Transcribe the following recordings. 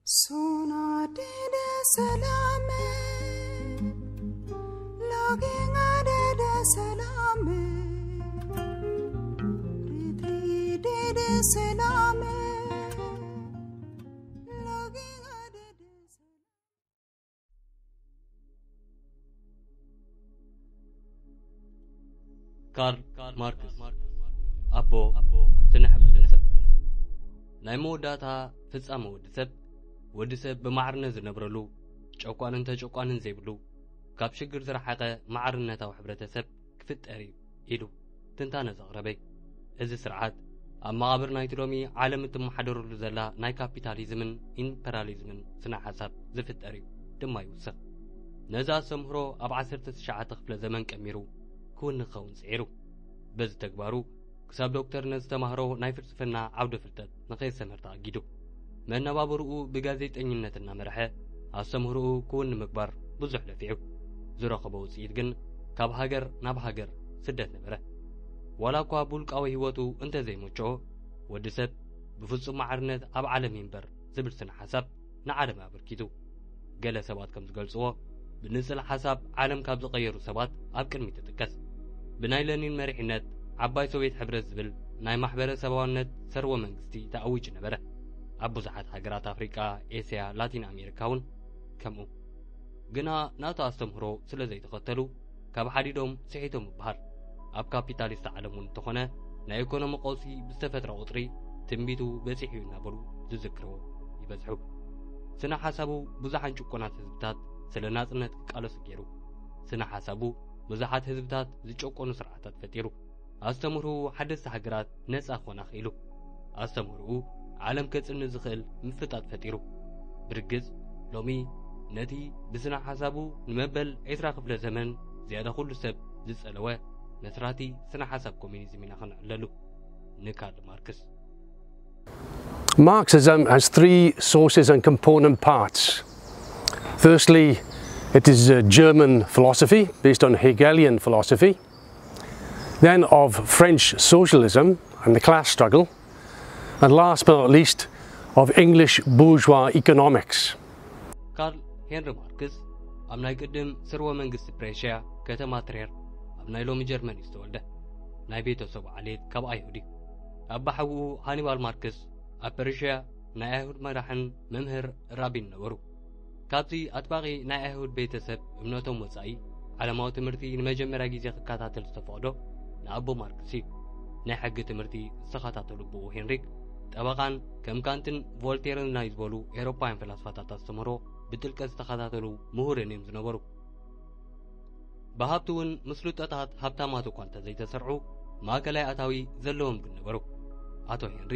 Sona dede salame, login adede salame, riti dede salame, login adede salame. ካርል ማርክስ፣ ኣቦ ስነ ሕብረተሰብ። ናይ መወዳእታ ፍጻመ ወዲ ሰብ፣ ወዲ ሰብ ብማዕርነት ዝነብረሉ፣ ጨቋንን ተጨቋንን ዘይብሉ፣ ካብ ሽግር ዝረሓቐ ማዕርነታዊ ሕብረተሰብ ክፍጠር እዩ ኢሉ ትንታነ ዘቕረበ እዩ። እዚ ስርዓት ኣብ መቓብር ናይቲ ሎሚ ዓለም እትመሓደረሉ ዘላ ናይ ካፒታሊዝምን ኢምፐርያሊዝምን ስነ ሓሳብ ዝፍጠር እዩ ድማ ይውስኽ። ነዚ ኣስተምህሮ ኣብ ዓሰርተ ትሽዓተ ክፍለ ዘመን ቀሚሩ ክውንኽ ክኸውን ጽዒሩ። በዚ ተግባሩ ክሳብ ዶክተርነት ዝተማህሮ ናይ ፍልስፍና ዓውደ ፍልጠት ንኸየስተምህር ተኣጊዱ። መነባብርኡ ብጋዜጠኝነት እናመርሐ ኣስተምህርኡ ክውን ንምግባር ብዙሕ ለፊዑ። ዝረኸቦ ውጽኢት ግን ካብ ሃገር ናብ ሃገር ስደት ነበረ። ዋላ እኳ ብውልቃዊ ህይወቱ እንተዘይመችኦ፣ ወዲ ሰብ ብፍጹም ማዕርነት ኣብ ዓለም ይንበር ዝብል ስነ ሓሳብ ንዓለም ኣበርኪቱ። ገለ ሰባት ከም ዝገልጽዎ፣ ብንጽል ሓሳብ ዓለም ካብ ዝቐየሩ ሰባት ኣብ ቅድሚት ትጥቀስ። ብናይ ለኒን መሪሕነት ዓባይ ሶቪየት ሕብረት ዝብል ናይ ማሕበረሰባውነት ሰርወ መንግስቲ ተኣዊጁ ነበረ። ኣብ ብዙሓት ሃገራት ኣፍሪቃ፣ ኤስያ፣ ላቲን ኣሜሪካ እውን ከምኡ። ግና ናቱ ኣስተምህሮ ስለ ዘይተኸተሉ፣ ካብ ሓዲዶም ስሒቶም ይበሃል። ኣብ ካፒታሊስት ዓለም እውን እንተኾነ፣ ናይ ኢኮኖሚ ቀውሲ ብዝተፈጥረ ቁጽሪ ትንቢቱ በጺሑ እዩ እናበሉ ዝዝክርዎ ይበዝሑ። ስነ ሓሳቡ ብዙሓን ጭቁናት ህዝብታት ስለ ናጽነት ክቃለሱ ገይሩ። ስነ ሓሳቡ ብዙሓት ህዝብታት ዝጨቆኑ ስርዓታት ፈጢሩ። ኣስተምህርኡ ሓደስቲ ሃገራት ነጻ ክኾና ክኢሉ። ኣስተምህርኡ ዓለም ከጽንዕ ዝኽእል ምፍልጣጥ ፈጢሩ። ብርግጽ፣ ሎሚ ነቲ ብስነ ሓሳቡ ንመበል ዕስራ ክፍለ ዘመን ዝያዳ ኩሉ ሰብ ዝጸለወ መስራቲ ስነ ሓሳብ ኮሚኒዝም ኢና ክንዕለሉ። ንካርል ማርክስ። Marxism has three sources and component parts. Firstly, it is uh, German philosophy based on Hegelian philosophy, then of French socialism and the class struggle, and last but not least, of English bourgeois economics. ካርል ሄንሪ ማርክስ ኣብ ናይ ቅድም ስርወ መንግስቲ ፕሬሽያ ከተማ ትሬር ኣብ ናይ ሎሚ ጀርመን እዩ ዝተወልደ። ናይ ቤተሰቡ ዓሌት ካብ ኣይሁድ እዩ። ኣባሓውኡ ሃኒባል ማርክስ ኣብ ፐርሽያ ናይ ኣይሁድ መራሕን መምህር ራቢን ነበሩ። ካብዚ ኣጥባቒ ናይ ኣይሁድ ቤተሰብ እምነቶም ወጻኢ፣ ዓለማዊ ትምህርቲ ንመጀመርያ ግዜ ክከታተል ዝተፈቕዶ ንኣቦ ማርክስ እዩ። ናይ ሕጊ ትምህርቲ ዝተኸታተሉ ኣቦኡ ሄንሪክ፣ ጠበቓን ከም ካንትን ቮልቴርን ናይ ዝበሉ ኤውሮጳውያን ፈላስፋታት ኣስተምህሮ ብጥልቀት ዝተኸታተሉ ምሁርን እዮም ዝነበሩ። ብሃብቲ እውን ምስ ፍሉጣት ሃብታማት እኳ እንተዘይተሰርዑ፣ ማእከላይ ኣታዊ ዘለዎም ግን ነበሩ። ኣቶ ሄንሪ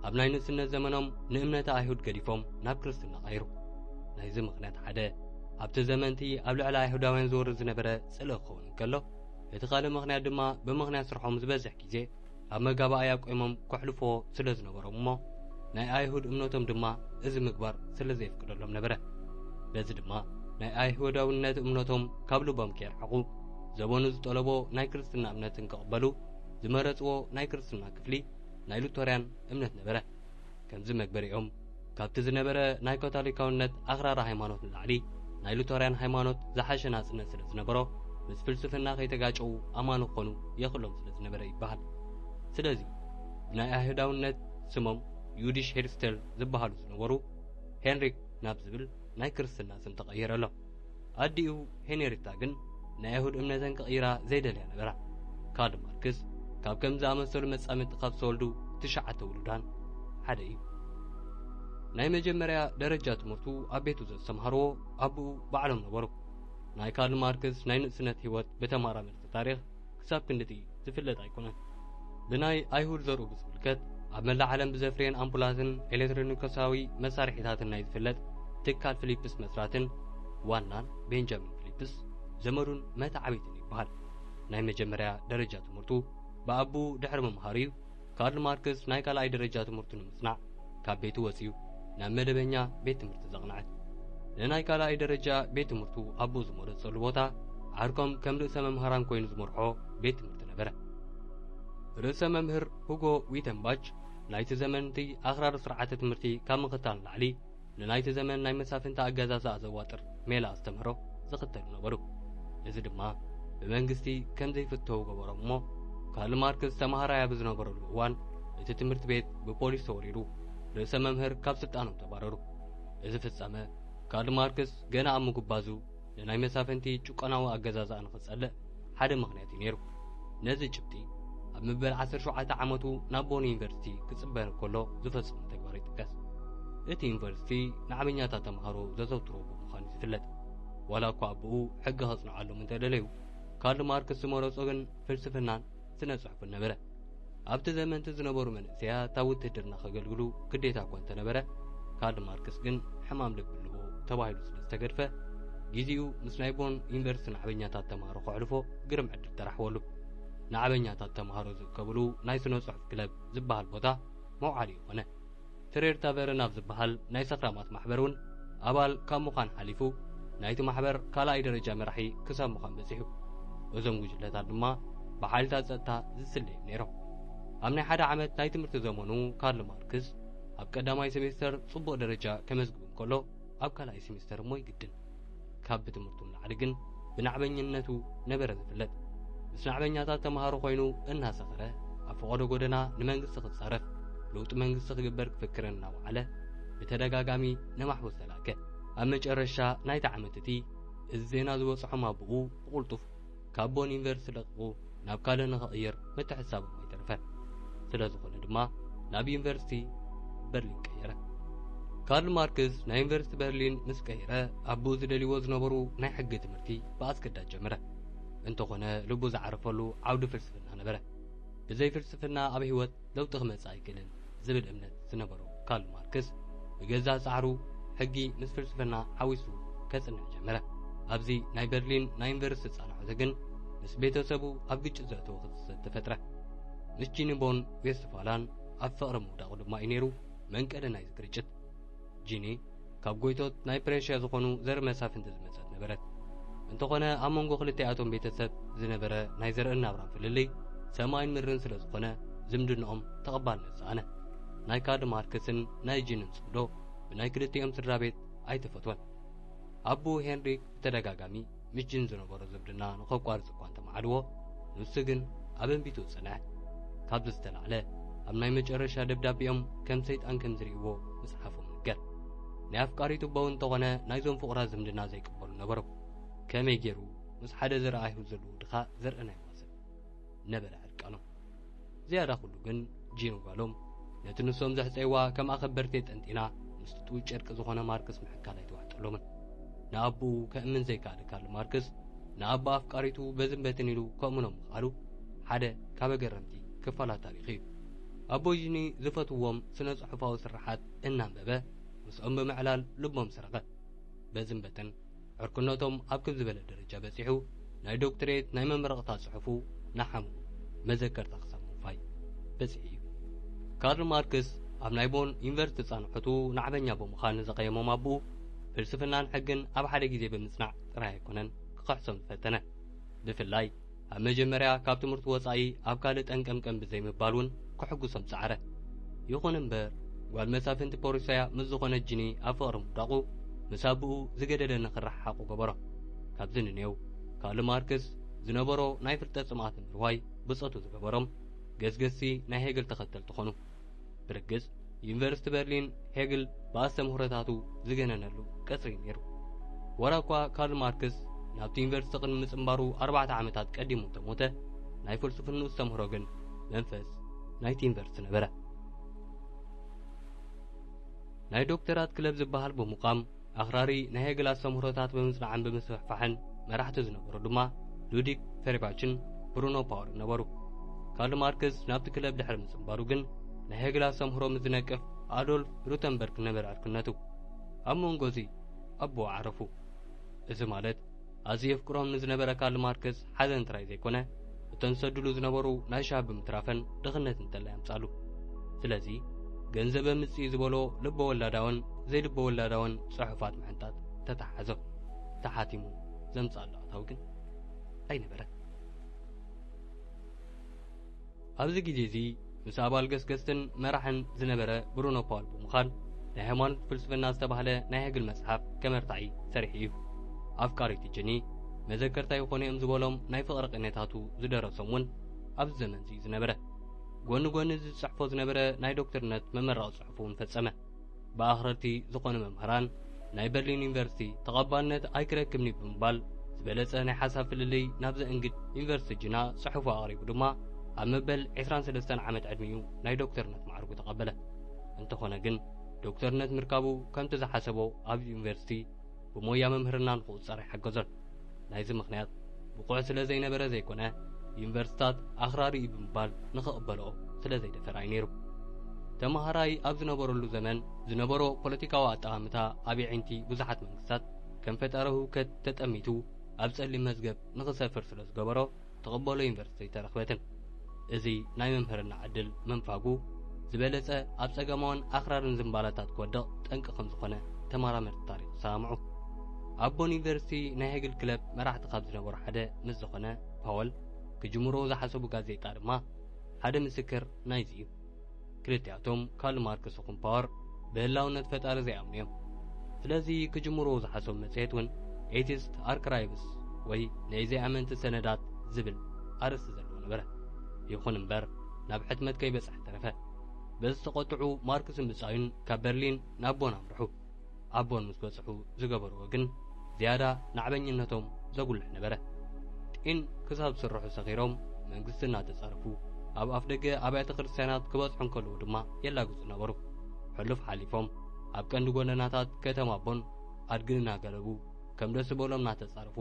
ኣብ ናይ ንእስነት ዘመኖም ንእምነተ ኣይሁድ ገዲፎም ናብ ክርስትና ቀይሩ። ናይዚ ምኽንያት ሓደ፣ ኣብቲ ዘመንቲ ኣብ ልዕሊ ኣይሁዳውያን ዝወርድ ዝነበረ ጽልኢ ክኸውን እንከሎ፣ እቲ ካልእ ምኽንያት ድማ ብምኽንያት ስርሖም ዝበዝሕ ግዜ ኣብ መጋባእያ ቆይሞም ከሕልፍዎ ስለ ዝነበሮም እሞ፣ ናይ ኣይሁድ እምነቶም ድማ እዚ ምግባር ስለ ዘየፍቅደሎም ነበረ። በዚ ድማ ናይ ኣይሁዳውነት እምነቶም ካብ ልቦም ከየርሕቑ፣ ዘበኑ ዝጠለቦ ናይ ክርስትና እምነት እንክቕበሉ ዝመረጽዎ ናይ ክርስትና ክፍሊ ናይ ሉተርያን እምነት ነበረ። ከምዚ መግበሪኦም ካብቲ ዝነበረ ናይ ካቶሊካውነት ኣኽራሪ ሃይማኖት ንላዕሊ ናይ ሉተርያን ሃይማኖት ዝሓሸ ናጽነት ስለ ዝነበሮ፣ ምስ ፍልስፍና ከይተጋጨዉ ኣማኒ ክኾኑ የኽእሎም ስለ ዝነበረ ይበሃል። ስለዚ ብናይ ኣይሁዳውነት ስሞም ዩዲሽ ሄርስቴል ዝበሃሉ ዝነበሩ ሄንሪክ ናብ ዝብል ናይ ክርስትና ስም ተቐየረሎም። ኣዲኡ ሄንሪታ ግን ናይ ኣይሁድ እምነተን ክቕይራ ዘይደልያ ነበራ። ካርል ማርክስ ካብ ከም ዝኣመሰሉ መጻምድቲ ካብ ዝተወልዱ ትሽዓተ ውሉዳን ሓደ እዩ። ናይ መጀመርያ ደረጃ ትምህርቱ ኣብ ቤቱ ዘስተምሃርዎ ኣቦኡ ባዕሎም ነበሩ። ናይ ካርል ማርክስ ናይ ንእስነት ህይወት ብተመራመርቲ ታሪኽ ክሳብ ክንድቲ ዝፍለጥ ኣይኮነን። ብናይ ኣይሁድ ዘርኡ ብዝምልከት፣ ኣብ መላእ ዓለም ብዘፍርየን ኣምፑላትን ኤሌክትሮኒካሳዊ መሳርሒታትን ናይ ዝፍለጥ ትካል ፊሊፕስ መስራትን ዋናን ቤንጃሚን ፊሊፕስ ዘመዱን መተዓብይትን ይበሃል። ናይ መጀመርያ ደረጃ ትምህርቱ ብኣቦኡ ድሕሪ ምምሃሩ እዩ ካርል ማርክስ ናይ ካልኣይ ደረጃ ትምህርቱ ንምጽናዕ ካብ ቤቱ ወጺኡ ናብ መደበኛ ቤት ትምህርቲ ዘቕንዐ። ንናይ ካልኣይ ደረጃ ቤት ትምህርቱ ኣቦኡ ዝመረጸሉ ቦታ ዓርኮም ከም ርእሰ መምህራን ኮይኑ ዝመርሖ ቤት ትምህርቲ ነበረ። ርእሰ መምህር ሁጎ ዊተንባች ናይቲ ዘመንቲ ኣኽራሪ ስርዓተ ትምህርቲ ካብ ምኽታል ንላዕሊ ንናይቲ ዘመን ናይ መሳፍንቲ ኣገዛዝኣ ዘዋጥር ሜላ ኣስተምህሮ ዝኽተሉ ነበሩ። እዚ ድማ ብመንግስቲ ከም ዘይፍተው ገበሮም እሞ፣ ካርል ማርክስ ተማሃራይ ኣብ ዝነበረሉ እዋን፣ እቲ ትምህርቲ ቤት ብፖሊስ ተወሪሩ፣ ርእሰ መምህር ካብ ስልጣኖም ተባረሩ። እዚ ፍጻመ፣ ካርል ማርክስ ገና ኣብ ምጉባዙ፣ ንናይ መሳፍንቲ ጭቆናዊ ኣገዛዝኣ ንኽጸልእ ሓደ ምኽንያት እዩ ነይሩ። ነዚ ጭብጢ፣ ኣብ መበል ዓሰርተ ሸውዓተ ዓመቱ ናብ ቦን ዩኒቨርሲቲ ክጽበ እንከሎ ዝፈጸሞ ተግባር ይጥቀስ። እቲ ዩኒቨርሲቲ ንዓበኛታት ተምሃሮ ዘዘውትሮ ብምዃኑ ዝፍለጥ። ዋላ እኳ ኣቦኡ ሕጊ ከጽንዓሎም እንተደለዩ፣ ካርል ማርክስ ዝመረጾ ግን ፍልስፍናን ስነ ጽሑፍን ነበረ። ኣብቲ ዘመንቲ ዝነበሩ መንእሰያት ኣብ ውትህድርና ከገልግሉ ግዴታ እኳ እንተነበረ፣ ካርል ማርክስ ግን ሕማም ልቢ ኣለዎ ተባሂሉ ስለ ዝተገድፈ፣ ግዜኡ ምስ ናይ ቦን ዩኒቨርሲቲ ንዓበኛታት ተምሃሮ ከሕልፎ ግርም ዕድል ተራሕወሉ። ንዓበኛታት ተምሃሮ ዝእከብሉ ናይ ስነ ጽሑፍ ክለብ ዝበሃል ቦታ መውዓሊኡ ኾነ። ትሬር ታቨርን ኣብ ዝበሃል ናይ ሰኽራማት ማሕበር እውን ኣባል ካብ ምዃን ሓሊፉ፣ ናይቲ ማሕበር ካልኣይ ደረጃ መራሒ ክሳብ ምዃን በጺሑ። እዞም ጉጅለታት ድማ ብሓይልታት ጸጥታ ዝስለዩ ነይሮም። ኣብ ናይ ሓደ ዓመት ናይ ትምህርቲ ዘመኑ ካርል ማርክስ ኣብ ቀዳማይ ሴሜስተር ጽቡቕ ደረጃ ከመዝግብ እንከሎ፣ ኣብ ካልኣይ ሴሜስተር እሞ ይግድን። ካብ ብትምህርቱ ንላዕሊ ግን ብናዕበኝነቱ ነበረ ዝፍለጥ። ምስ ናዕበኛታት ተምሃሮ ኮይኑ እናሰኸረ፣ ኣብ ፈቐዶ ጎደና ንመንግስቲ ክጻረፍ፣ ለውጢ መንግስቲ ክግበር ክፍክርን እናወዓለ፣ ብተደጋጋሚ ንማሕቡስ ተላእከ። ኣብ መጨረሻ ናይቲ ዓመት እቲ፣ እዚ ዜና ዝበጽሖም ኣቦኡ ብቕልጡፍ ካብ ቦን ዩኒቨርሲቲ ለቒቑ ናብ ካልእ ንኽቕይር ምትሕሳቦም ኣይተረፈን። ስለ ዝኾነ ድማ ናብ ዩኒቨርሲቲ በርሊን ቀየረ። ካርል ማርክስ ናይ ዩኒቨርሲቲ በርሊን ምስ ቀየረ፣ ኣቦኡ ዝደልይዎ ዝነበሩ ናይ ሕጊ ትምህርቲ ብኣስገዳድ ጀመረ። እንተኾነ ልቡ ዝዓረፈሉ ዓውዲ ፍልስፍና ነበረ። ብዘይ ፍልስፍና ኣብ ህይወት ለውጢ ክመጽእ ኣይክእልን ዝብል እምነት ዝነበሮ ካርል ማርክስ፣ ብገዛእ ጻዕሩ ሕጊ ምስ ፍልስፍና ሓዊሱ ከጽንዕ ጀመረ። ኣብዚ ናይ በርሊን ናይ ዩኒቨርሲቲ ጻንሖት ግን ምስ ቤተሰቡ ኣብ ግጭት ዘእተወ ክስተት ተፈጥረ። ምስ ጂኒ ቦን ዌስትፋላን ኣብ ፍቕሪ ምውዳቑ ድማ እዩ ነይሩ መንቀሊ ናይዚ ግርጭት። ጂኒ ካብ ጎይቶት ናይ ፕሬሽያ ዝኾኑ ዘር መሳፍንቲ ዝመጸት ነበረት። እንተኾነ ኣብ መንጎ ክልቲኣቶም ቤተሰብ ዝነበረ ናይ ዘርእን ናብራን ፍልልይ ሰማይን ምድርን ስለ ዝኾነ ዝምድንኦም ተቐባልነት ሰኣነ። ናይ ካርል ማርክስን ናይ ጂንን ጽምዶ ብናይ ክልቲኦም ስድራ ቤት ኣይተፈትወን። ኣቦኡ ሄንሪክ ብተደጋጋሚ ምስ ጂን ዝነበሮ ዝምድና ንኸቋርጽ እኳ እንተመዓድዎ፣ ንሱ ግን ኣብ እምቢትኡ ጸንዐ። ካብዚ ዝተላዕለ፣ ኣብ ናይ መጨረሻ ደብዳቤኦም ከም ሰይጣን ከም ዝርእይዎ ምጽሓፎም ይንገር። ናይ ኣፍቃሪቱ ኣቦ እውን እንተኾነ ናይዞም ፍቑራት ዝምድና ዘይቅበሉ ነበሩ። ከመይ ገይሩ ምስ ሓደ ዘርኢ ኣይሁድ ዘለዎ ድኻ ዘርኢ ናይ ማሰብ ነበረ ዕርቃኖም። ዝያዳ ኩሉ ግን ጂን ጓሎም ነቲ ንሶም ዘሕጸይዋ ከም ኣኸበርቲ የጠንጢና ምስቲ ጥውይ ጨርቂ ዝኾነ ማርክስ ምሕካል ኣይተዋሕጠሎምን። ንኣቦኡ ከእምን ዘይከኣለ ካርል ማርክስ ንኣቦ ኣፍቃሪቱ በዝን በትን ኢሉ ከእምኖም ምኽኣሉ ሓደ ካብ ኣገረምቲ ክፋላት ታሪኽ እዩ። ኣቦ ጂኒ ዝፈትዎም ስነ ጽሑፋዊ ስርሓት እናንበበ ምስኦም ብምዕላል ልቦም ሰረቐ። በዝን በትን ዕርክነቶም ኣብ ክብ ዝበለ ደረጃ በጺሑ፣ ናይ ዶክትሬት ናይ መመረቕታ ጽሑፉ ንሓሙ መዘከርታ ክሳብ ምውፋይ በጺሑ እዩ። ካርል ማርክስ ኣብ ናይ ቦን ዩኒቨርሲቲ ጻንሖቱ ናዕበኛ ብምዃን ንዘቐየሞም ኣቦኡ፣ ፍልስፍናን ሕግን ኣብ ሓደ ግዜ ብምጽናዕ ጥራይ ኣይኮነን ክኽሕሶም ዝፈተነ። ብፍላይ ኣብ መጀመርያ ካብ ትምህርቲ ወጻኢ ኣብ ካልእ ጠንቀምቀም ብዘይምባል እውን ክሕጉሶም ጸዓረ። ይኹን እምበር፣ ጓል መሳፍንቲ ፖሪስያ ምስ ዝኾነት ጂኒ ኣብ ፍቕሪ ምውዳቑ፣ ምስ ኣቦኡ ዝገደደ ንኽረሓሓቑ ገበሮ። ካብዚ ንኔው፣ ካርል ማርክስ ዝነበሮ ናይ ፍልጠት ጽምኣት ንምርዋይ ብጾቱ ዝገበሮም ገስገስቲ ናይ ሄግል ተኸተልቲ ኾኑ። ብርግጽ፣ ዩኒቨርሲቲ በርሊን ሄግል ብኣስተምህሮታቱ ዝገነነሉ ቀጽሪ ነይሩ። ወላ እኳ ካርል ማርክስ ናብቲ ዩኒቨርሲቲ ቅድሚ ምጽንባሩ ኣርባዕተ ዓመታት ቀዲሙ እንተሞተ፣ ናይ ፍልስፍንኡ ኣስተምህሮ ግን መንፈስ ናይቲ ዩኒቨርሲቲ ነበረ። ናይ ዶክተራት ክለብ ዝበሃል ብምቋም፣ ኣኽራሪ ናይ ሄግል ኣስተምህሮታት ብምጽናዕን ብምስፍሕፋሕን መራሕቲ ዝነበሩ ድማ ሉዲግ ፌርባችን ብሩኖ ፓወርን ነበሩ። ካርል ማርክስ ናብቲ ክለብ ድሕሪ ምጽንባሩ ግን፣ ናይ ሄግል ኣስተምህሮ ምስ ዝነቅፍ ኣዶልፍ ሩተንበርግ ነበረ ዕርክነቱ። ኣብ መንጎ እዚ ኣቦኡ ዓረፉ። እዚ ማለት፣ ኣዝዩ የፍቅሮም ንዝነበረ ካርል ማርክስ ሓዘን ጥራይ ዘይኮነ፣ እተን ዝሰድሉ ዝነበሩ ናይ ሻሂ ብምትራፈን ድኽነት እንተላይ ኣምጻሉ። ስለዚ፣ ገንዘብ ኣምጽእ እዩ ዝበሎ ልበ ወላዳውን ዘይልበ ወላዳውን ጽሑፋት ምሕንጣጥ ተተሓሓዞ። ተሓቲሙ ዘምጽኣሉ ኣታዊ ግን ኣይነበረን። ኣብዚ ግዜ እዚ ምስ ኣባል ገስገስትን መራሕን ዝነበረ ብሩኖ ፓውል ብምዃን፣ ናይ ሃይማኖት ፍልስፍና ዝተባህለ ናይ ሄግል መጽሓፍ ከመርታዒ ሰሪሑ እዩ። ኣፍቃሪቲ ጅኒ፣ መዘከርታ ይኾኑ እዮም ዝበሎም ናይ ፍቕሪ ቅኔታቱ ዝደረሶም እውን ኣብዚ ዘመን እዚ እዩ ዝነበረ። ጎኒ ጎኒ ዝጽሕፎ ዝነበረ ናይ ዶክትርነት መመረቒ ጽሑፉ እውን ፈጸመ። ብኣኽረርቲ ዝኾኑ መምህራን ናይ በርሊን ዩኒቨርሲቲ ተቐባልነት ኣይክረክብን እዩ ብምባል ዝበለጸ ናይ ሓሳብ ፍልልይ ናብ ዘእንግድ ዩኒቨርሲቲ ጅና ጽሑፉ ኣቕሪቡ ድማ ኣብ መበል ዕስራን ሰለስተን ዓመት ዕድሚኡ ናይ ዶክተርነት ማዕርጉ ተቐበለ። እንተኾነ ግን ዶክተርነት ምርካቡ ከምቲ ዝሓሰቦ ኣብ ዩኒቨርሲቲ ብሞያ መምህርና ንክቑጸር ኣይሓገዞን። ናይዚ ምኽንያት ብቑዕ ስለ ዘይነበረ ዘይኮነ ዩኒቨርሲታት ኣኽራሪ እዩ ብምባል ንኽቕበልኦ ስለ ዘይደፈረ እዩ ነይሩ። ተመሃራይ ኣብ ዝነበረሉ ዘመን ዝነበሮ ፖለቲካዊ ኣጠማምታ ኣብ የዒንቲ ብዙሓት መንግስታት ከም ፈጣሪ ህውከት ተጠሚቱ ኣብ ጸሊም መዝገብ ንኽሰፍር ስለ ዝገበሮ ትቕበሎ ዩኒቨርሲቲ ኣይተረኽበትን። እዚ ናይ መምህርና ዕድል ምንፋጉ ዝበለጸ ኣብ ጸገማውን ኣኽራርን ዝምባላታት ክወድቕ ጠንቂ ከም ዝኾነ ተመራመርቲ ታሪኽ ይሰማምዑ። ኣብ ቦን ዩኒቨርሲቲ ናይ ሄግል ክለብ መራሕቲ ካብ ዝነበሩ ሓደ ምስ ዝኾነ ፓወል ክጅምርዎ ዝሓሰቡ ጋዜጣ ድማ ሓደ ምስክር ናይዚ እዩ። ክልቲኣቶም ካርል ማርክስ ይኹን ፓወር ብህላውነት ፈጣሪ ዘይኣምኑ እዮም። ስለዚ ክጅምርዎ ዝሓሰቡ መጽሔት እውን ኤቲስት ኣርክራይቭስ ወይ ናይ ዘይኣመንቲ ሰነዳት ዝብል ኣርእስቲ ዘለዎ ነበረ። ይኹን እምበር ናብ ሕትመት ከይበጽሐ ተረፈ። በዚ ዝተቖጥዑ ማርክስን ብጻዩን ካብ በርሊን ናብ ቦን ኣምርሑ። ኣብ ቦን ምስ በጽሑ ዝገበርዎ ግን ዝያዳ ናዕበኝነቶም ዘጉልሕ ነበረ። ጢን ክሳብ ዝስርሑ ሰኺሮም መንግስቲ እናተጻረፉ ኣብ ኣፍ ደገ ኣብያተ ክርስቲያናት ክበጽሑ እንከለዉ ድማ የላግጹ ነበሩ። ሕሉፍ ሓሊፎም ኣብ ቀንዲ ጎደናታት ከተማ ቦን ኣድጊ እናገለቡ ከም ደስ ዝበሎም እናተጻረፉ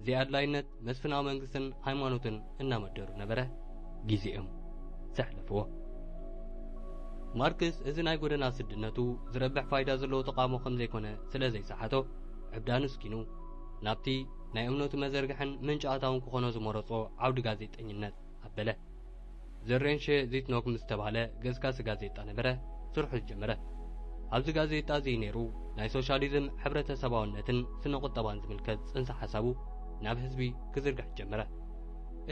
እዚ ኣድላይነት መስፍናዊ መንግስትን ሃይማኖትን እናመደሩ ነበረ ግዜኦም ዘሕለፍዎ። ማርክስ እዚ ናይ ጎደና ስድነቱ ዝረብሕ ፋይዳ ዘለዎ ተቓውሞ ከም ዘይኮነ ስለ ዘይሰሓቶ ዕብዳኑ ስኪኑ ናብቲ ናይ እምነቱ መዘርግሕን ምንጪ ኣታውን ክኾኖ ዝመረጾ ዓውዲ ጋዜጠኝነት ኣበለ። ዘሬንሸ ዚትኖክ ምስ ተባህለ ገስጋሲ ጋዜጣ ነበረ ስርሑ ዝጀመረ። ኣብዚ ጋዜጣ እዚ ነይሩ ናይ ሶሻሊዝም ሕብረተሰባውነትን ስነ ቁጠባን ዝምልከት ጽንሰ ሓሳቡ ናብ ህዝቢ ክዝርግሕ ጀመረ።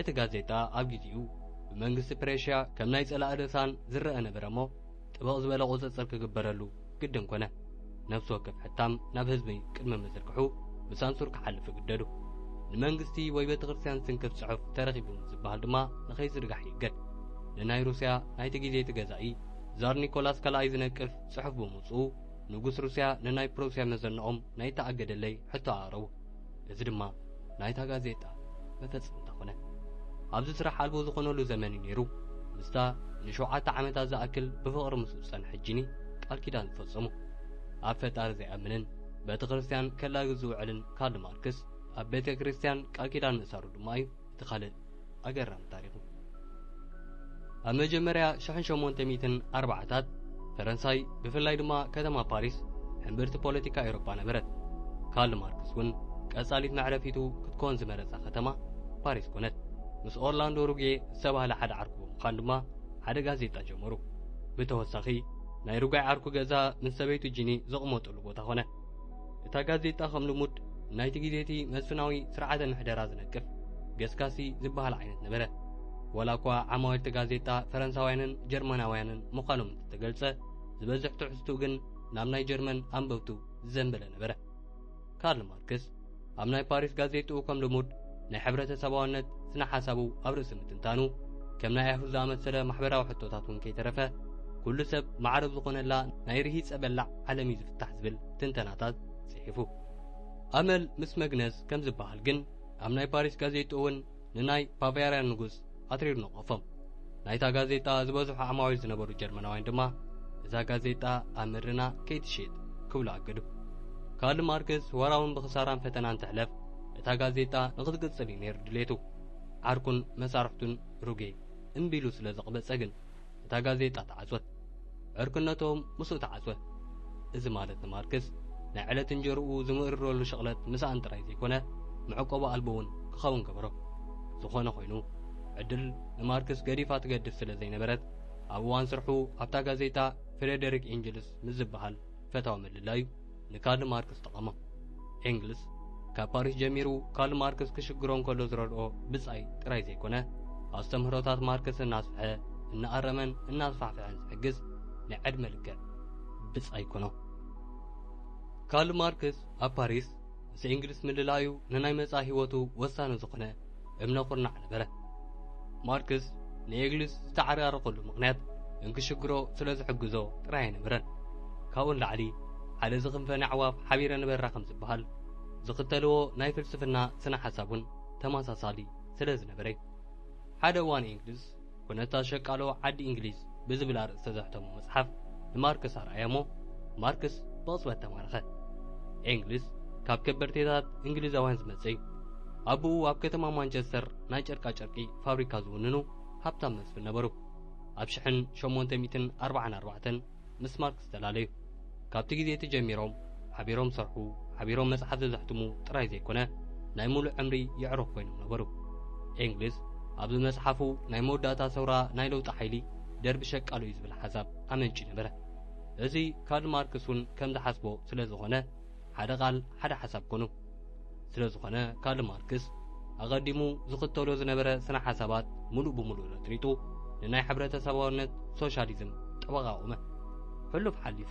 እቲ ጋዜጣ ኣብ ግዜኡ ብመንግስቲ ፕሬሽያ ከም ናይ ጸላኢ ርእሳን ዝረአ ነበረ እሞ ጥብቕ ዝበለ ቁጽጽር ክግበረሉ ግድን ኮነ። ነፍሲ ወከፍ ሕታም ናብ ህዝቢ ቅድሚ ምዝርግሑ ብሳንሱር ክሓልፍ ይግደዱ። ንመንግስቲ ወይ ቤተ ክርስቲያን ዝትንክፍ ጽሑፍ ተረኺቡ ምስ ዝበሃል ድማ ንኸይዝርጋሕ ይእገድ። ንናይ ሩስያ ናይቲ ግዜ እቲ ገዛኢ ዛር ኒኮላስ ካልኣይ ዝነቅፍ ጽሑፍ ብምውጽኡ ንጉስ ሩስያ ንናይ ፕሩስያ መዘንኦም ናይ ተኣገደለይ ሕቶ ኣቕረቡ። እዚ ድማ ናይታ ጋዜጣ መፈጸምታ ኮነ። ኣብዚ ስራሕ ኣልቦ ዝኾነሉ ዘመን እዩ ነይሩ ምስታ ንሸውዓተ ዓመታት ዝኣክል ብፍቕሪ ምስኡ ዝጸንሐት ጂኒ ቃል ኪዳን ዝፈጸሙ። ኣብ ፈጣሪ ዘይኣምንን ቤተ ክርስቲያን ከላግዝ ዝውዕልን ካርል ማርክስ ኣብ ቤተ ክርስቲያን ቃል ኪዳን ምእሳሩ ድማ እዩ እቲ ካልእ ኣገራሚ ታሪኹ። ኣብ መጀመርያ ሽሕን ሸሞንተ ሚእትን ኣርባዓታት ፈረንሳይ ብፍላይ ድማ ከተማ ፓሪስ ሕምብርቲ ፖለቲካ ኤውሮጳ ነበረት። ካርል ማርክስ እውን ቀጻሊት መዕረፊቱ ክትኮን ዝመረጻ ከተማ ፓሪስ ኮነት። ምስ ኦርላንዶ ሩጌ ዝተባህለ ሓደ ዓርኩ ብምዃን ድማ ሓደ ጋዜጣ ጀመሩ። ብተወሳኺ ናይ ሩጋይ ዓርኩ ገዛ ምስ ሰበይቱ ጂኒ ዘቕመጡሉ ቦታ ኮነ። እታ ጋዜጣ ከም ልሙድ ናይቲ ግዜቲ መስፍናዊ ስርዓተ ምሕደራ ዝነቅፍ ገስጋሲ ዝበሃል ዓይነት ነበረ። ዋላ እኳ ዓማዊልቲ ጋዜጣ ፈረንሳውያንን ጀርመናውያንን ምዃኖም እንተተገልጸ ዝበዝሕ ትሕዝትኡ ግን ናብ ናይ ጀርመን ኣንበብቱ ዝዘንበለ ነበረ። ካርል ማርክስ ኣብ ናይ ፓሪስ ጋዜጥኡ ከም ልሙድ ናይ ሕብረተሰባውነት ስነ ሓሳቡ ኣብ ርእሲ ምትንታኑ ከም ናይ ኣይሁድ ዝኣመሰለ ማሕበራዊ ሕቶታት እውን ከይተረፈ ኩሉ ሰብ ማዕረብ ዝኾነላ ናይ ርሂጸ በላዕ ዓለም እዩ ዝፍታሕ ዝብል ትንተናታት ጽሒፉ። ኣመል ምስ መግነዝ ከም ዝበሃል ግን ኣብ ናይ ፓሪስ ጋዜጥኡ እውን ንናይ ባቫርያን ንጉስ ኣትሪሩ ነቐፎም። ናይታ ጋዜጣ ዝበዝሑ ዓማዊል ዝነበሩ ጀርመናውያን ድማ እዛ ጋዜጣ ኣብ ምድርና ከይትሽየጥ ክብሉ ኣገዱ። ካርል ማርክስ ወራውን ብኽሳራን ፈተናን ትሕለፍ እታ ጋዜጣ ንኽትቅጽል እዩ ነይሩ ድሌቱ። ዓርኩን መሳርሕቱን ሩጌ እምቢ ኢሉ ስለ ዘቕበጸ ግን እታ ጋዜጣ ተዓጽወት። ዕርክነቶም ምስኡ ተዓጽወ። እዚ ማለት ንማርክስ ናይ ዕለት እንጀርኡ ዝምእርረሉ ሸቕለት ምሳኣን ጥራይ ዘይኮነ መዕቆቢ ኣልቦ እውን ክኸውን ገበሮ። ዝኾነ ኮይኑ ዕድል ንማርክስ ገዲፋ ትገድፍ ስለ ዘይነበረት ኣብ እዋን ስርሑ ኣብታ ጋዜጣ ፍሬደሪክ ኤንጅልስ ምስ ዝበሃል ፈታዊ ምልላዩ ንካርል ማርክስ ጠቐሞ። ኤንግልስ ካብ ፓሪስ ጀሚሩ ካርል ማርክስ ክሽግሮ እንከሎ ዝረድኦ ብጻይ ጥራይ ዘይኮነ ኣስተምህሮታት ማርክስ እናስፍሐ እናኣረመን እናስፋሕፍሐን ዝሕግዝ ናይ ዕድመ ልክዕ ብጻይ ኣይኮኖ። ካርል ማርክስ ኣብ ፓሪስ ምስ እንግሊዝ ምልላዩ ንናይ መጻኢ ህይወቱ ወሳኒ ዝኾነ እምነ ኩርናዕ ነበረ። ማርክስ ንእንግሊዝ ዝተዓራረቐሉ ምኽንያት እንክሽግሮ ስለ ዝሕግዞ ጥራይ ኣይነበረን። ካብኡ ንላዕሊ ሓደ ዝኽንፈን ኣዕዋፍ ሓቢረ ነበራ ከም ዝበሃል ዝኽተልዎ ናይ ፍልስፍና ስነ ሓሳብ እውን ተመሳሳሊ ስለ ዝነበረ እዩ። ሓደ እዋን እንግሊዝ ኩነታት ሸቃሎ ዓዲ እንግሊዝ ብዝብል ኣርእስቲ ዘሕተሞ መጽሓፍ ንማርክስ ኣርኣያ እሞ ማርክስ ብቕጽበት ተማረኸ። እንግሊዝ ካብ ከበርቴታት እንግሊዛውያን ዝመጸ እዩ። ኣቦኡ ኣብ ከተማ ማንቸስተር ናይ ጨርቃ ጨርቂ ፋብሪካ ዝውንኑ ሃብታም መስፍን ነበሩ። ኣብ ሽሕን ሸሞንተ ሚእትን ኣርባዓን ኣርባዕተን ምስ ማርክስ ተላለዩ። ካብቲ ግዜ እቲ ጀሚሮም ሓቢሮም ዝሰርሑ፣ ሓቢሮም መጽሓፍ ዘዘሕትሙ ጥራይ ዘይኮነ ናይ ሙሉእ ዕምሪ የዕሩኽ ኮይኖም ነበሩ። እንግሊዝ ኣብዚ መጽሓፉ ናይ መወዳእታ ሰውራ ናይ ለውጢ ሓይሊ ደርቢ ሸቃሎ እዩ ዝብል ሓሳብ ኣመንጭ ነበረ። እዚ ካርል ማርክስ እውን ከም ዝሓስቦ ስለ ዝኾነ ሓደ ቃል ሓደ ሓሳብ ኮኑ። ስለ ዝኾነ ካርል ማርክስ ኣቐዲሙ ዝኽተሎ ዝነበረ ስነ ሓሳባት ሙሉእ ብሙሉእ ረጥሪጡ ንናይ ሕብረተሰባውነት ሶሻሊዝም ጠበቓ ቆመ። ሕሉፍ ሓሊፉ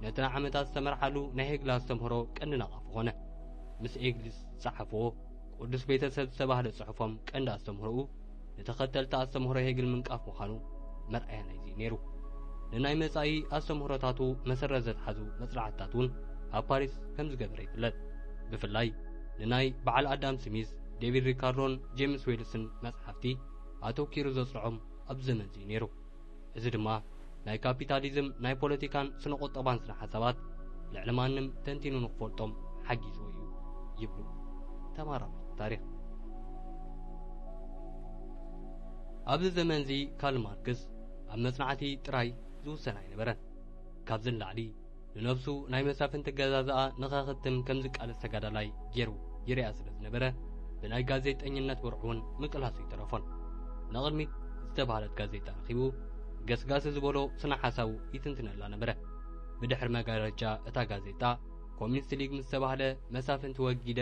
ነቲ ንዓመታት ዝተመርሓሉ ናይ ሄግል ኣስተምህሮ ቀንዲ ነቓፊ ኮነ። ምስ ኤግሊስ ዝጸሓፍዎ ቅዱስ ቤተሰብ ዝተባህለ ጽሑፎም ቀንዲ ኣስተምህሮኡ ንተኸተልቲ ኣስተምህሮ ሄግል ምንቃፍ ምዃኑ መርኣያ ናይዚ እዩ ነይሩ። ንናይ መጻኢ ኣስተምህሮታቱ መሰረት ዘትሓዙ መጽናዕትታት እውን ኣብ ፓሪስ ከም ዝገበረ ይፍለጥ። ብፍላይ ንናይ በዓል ኣዳም ስሚዝ፣ ዴቪድ ሪካርዶን ጄምስ ዌልስን መጽሓፍቲ ኣተኪሩ ዘጽንዖም ኣብዚ ዘመን እዚ እዩ ነይሩ። እዚ ድማ ናይ ካፒታሊዝም ናይ ፖለቲካን ስነ ቁጠባን ስነ ሓሳባት ልዕሊ ማንም ተንቲኑ ንክፈልጦም ሓጊዝዎ እዩ ይብሉ ተመራመርቲ ታሪኽ። ኣብዚ ዘመን እዚ ካርል ማርክስ ኣብ መጽናዕቲ ጥራይ ዝውሰን ኣይነበረን። ካብዚ ንላዕሊ ንነብሱ ናይ መሳፍንቲ ኣገዛዝኣ ንኸኽትም ከም ዝቃለስ ተጋዳላይ ገይሩ ይርኣ ስለ ዝነበረ ብናይ ጋዜጠኝነት ብርዑ እውን ምቅላሱ ኣይተረፎን። ንቕድሚት ዝተባህለት ጋዜጣ ረኺቡ ገስጋሲ ዝበሎ ስነ ሓሳቡ ይትንትነላ ነበረ። ብድሕሪ መጋረጃ እታ ጋዜጣ ኮሚኒስት ሊግ ምስ ዝተባህለ መሳፍንቲ ወጊደ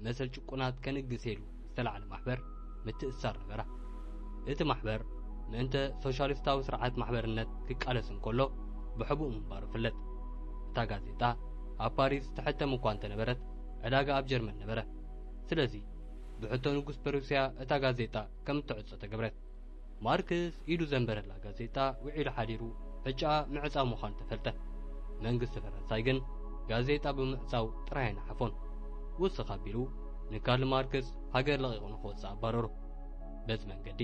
መሰል ጭቁናት ከንግስ ኢሉ ዝተላዕለ ማሕበር ምትእስሳር ነበራ። እቲ ማሕበር ምእንተ ሶሻሊስታዊ ስርዓት ማሕበርነት ክቃለስ እንከሎ ብሕቡእ ምንባሩ ይፍለጥ። እታ ጋዜጣ ኣብ ፓሪስ ትሕተም እኳ እንተነበረት ዕዳጋ ኣብ ጀርመን ነበረ። ስለዚ ብሕቶ ንጉስ ፕሩስያ እታ ጋዜጣ ከም እትዕጾ ተገብረት። ማርክስ ኢዱ ዘንበረላ ጋዜጣ ውዒሉ ሓዲሩ ዕጫኣ ምዕጻው ምዃኑ ተፈልጠ። መንግስቲ ፈረንሳይ ግን ጋዜጣ ብምዕጻው ጥራይ ኣይነሓፎን። ውስኽ ኣቢሉ ንካርል ማርክስ ሃገር ለቒቑ ንኽወጽእ ኣባረሮ። በዚ መንገዲ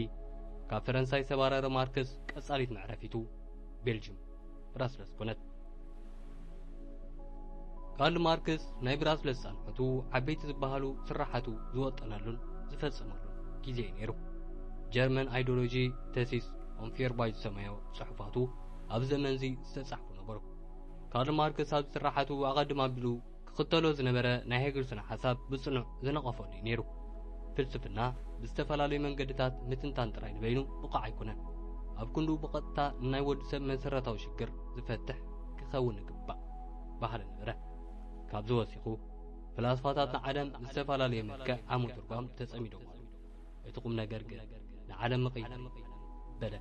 ካብ ፈረንሳይ ዝተባረረ ማርክስ ቀጻሊት መዕረፊቱ ቤልጅም ብራስለስ ኮነት። ካርል ማርክስ ናይ ብራስለስ ጻንሖቱ ዓበይቲ ዝበሃሉ ስራሓቱ ዝወጠነሉን ዝፈጸመሉን ግዜ እዩ ነይሩ። ጀርመን ኣይዲዮሎጂ ተሲስ ኦን ፌርባይ ዝሰመዮ ጽሑፋቱ ኣብ ዘመንዚ ዝተጻሕፉ ነበሩ። ካርል ማርክስ ኣብ ስራሓቱ ኣቐድም ኣቢሉ ክኽተሎ ዝነበረ ናይ ሄግል ስነ ሓሳብ ብጽኑዕ ዝነቐፈሉ እዩ ነይሩ። ፍልስፍና ብዝተፈላለዩ መንገድታት ምትንታን ጥራይ ንበይኑ ብቑዕ ኣይኮነን። ኣብ ክንድኡ ብቐጥታ ንናይ ወዲ ሰብ መሰረታዊ ሽግር ዝፈትሕ ክኸውን ይግባእ በሃሊ ነበረ። ካብዚ ወሲኹ ፍላስፋታት ንዓለም ብዝተፈላለየ መልክዕ ኣብ ምትርጓም ተጸሚዶም ኣለዉ። እቲ ቁም ነገር ግን ንዓለም ምቕያር እዩ በለ።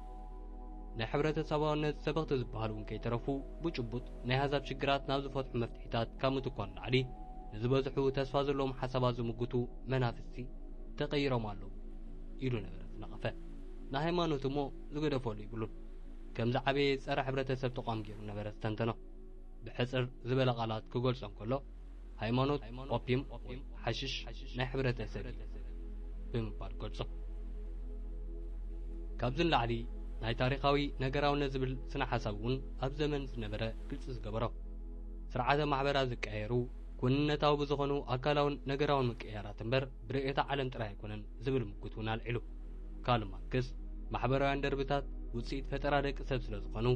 ናይ ሕብረተሰባውነት ሰበኽቲ ዝበሃሉ እውን ከይተረፉ ብጭቡጥ ናይ ኣህዛብ ሽግራት ናብ ዝፈትሑ መፍትሒታት ካብ ምትኳር ንላዕሊ ንዝበዝሑ ተስፋ ዘለዎም ሓሳባት ዝምጉቱ መናፍስቲ ተቐይሮም ኣለዉ ኢሉ ነበረ ዝነቐፈ። ንሃይማኖት እሞ ዝገደፈሉ ይብሉን። ከም ዝዓበየ ጸረ ሕብረተሰብ ተቋም ገይሩ ነበረ ዝተንተኖ። ብሕጽር ዝበለ ቃላት ክገልጾ እንከሎ ሃይማኖት ኦፒም ወይ ሓሽሽ ናይ ሕብረተሰብ እዩ ብምባል ገልጾ። ካብዚ ንላዕሊ ናይ ታሪኻዊ ነገራውነት ዝብል ስነ ሓሳብ እውን ኣብ ዘመን ዝነበረ ግልጺ ዝገበሮ። ስርዓተ ማሕበራት ዝቀያየሩ ኩንነታዊ ብዝኾኑ ኣካላውን ነገራውን ምቅያራት እምበር ብርእዮተ ዓለም ጥራይ ኣይኮነን ዝብል ምጉት እውን ኣልዒሉ። ካርል ማርክስ ማሕበራውያን ደርብታት ውጽኢት ፈጠራ ደቂ ሰብ ስለ ዝኾኑ